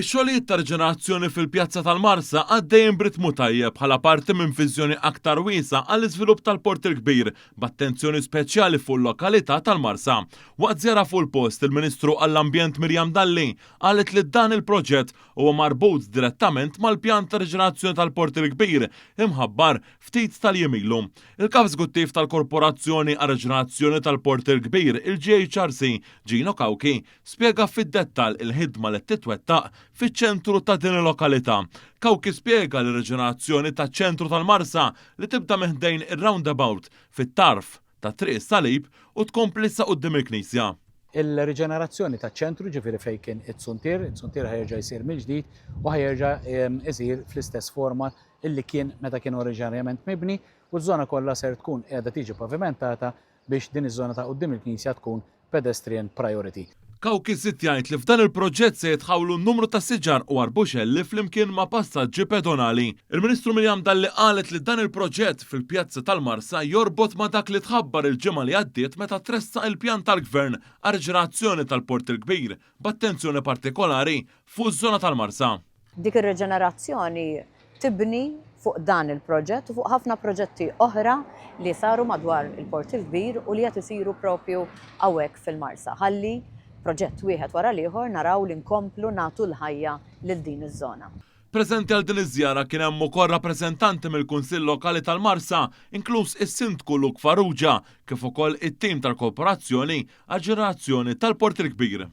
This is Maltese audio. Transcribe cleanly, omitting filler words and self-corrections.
Ix-xogħlijiet ta' riġenerazzjoni fil-Pjazza tal-Marsa għaddejjin b'ritmu tajjeb bħala parti minn viżjoni aktar wiesgħa għall-iżvilupp tal-Port il-Kbir, b'attenzjoni speċjali fuq il-lokalità tal-Marsa. Waqt żjara fuq il-post, il-Ministru għall-Ambjent Miriam Dalli qalet li dan il-proġett huwa marbut direttament mal-pjan ta' riġenerazzjoni tal-Port il-Kbir imħabbar ftit tal-jiem ilu. Il-Kap Eżekuttiv tal-Korporazzjoni għar-Riġenerazzjoni tal-Port il-Kbir, il-GHRC, Gino Cauchi, spjega fid-dettall il-ħidma li qed titwettaq fiċ-ċentru ta' din il-lokalità. Cauchi spjega li r-riġenerazzjoni taċ-ċentru tal-Marsa li tibda minn ħdejn ir-roundabout fit-tarf ta' Triq is-Salib u tkompli sa quddiem il-Knisja. Il-riġenerazzjoni taċ-ċentru, ġifieri fejn kien it-suntier, it-suntier ħa jerġa' jsir mill-ġdid u ħa jerġa' jsir fl-istess forma illi kien meta kien oriġinarjament mibni u ż-żona kollha ser tkun qiegħda tiġi pavimentata biex din iż-żona ta' quddiem il-knisja tkun pedestrian priority. Cauchi żied jgħid li f'dan il-proġett se jitħawlu numru ta' siġar u arbuxelli flimkien ma' passaġġi pedonali. Il-Ministru Miriam Dalli qalet li dan il-proġett fil-Pjazza tal-Marsa jorbot ma' dak li tħabbar il-ġimgħa li għaddiet meta tressaq il-pjan tal-Gvern għar-riġenerazzjoni tal-Port il-Kbir b'attenzjoni partikolari fuq iż-żona tal-Marsa. Dik ir-riġenerazzjoni tibni fuq dan il-proġett u fuq ħafna proġetti oħra li saru madwar il-Port il-Kbir u li qed isiru propju hawnhekk fil-Marsa. Ħalli proġett wieħed wara l-ieħor naraw li nkomplu nagħtu l-ħajja lil din iż-żona. Preżenti għal din iż-żjara kien hemm ukoll rappreżentanti mill-Kunsill Lokali tal-Marsa, inkluż is-Sindku Luke Farrugia, kif ukoll it-tim tal-Korporazzjoni għall-Ġenerazzjoni tal-Port il-Kbir.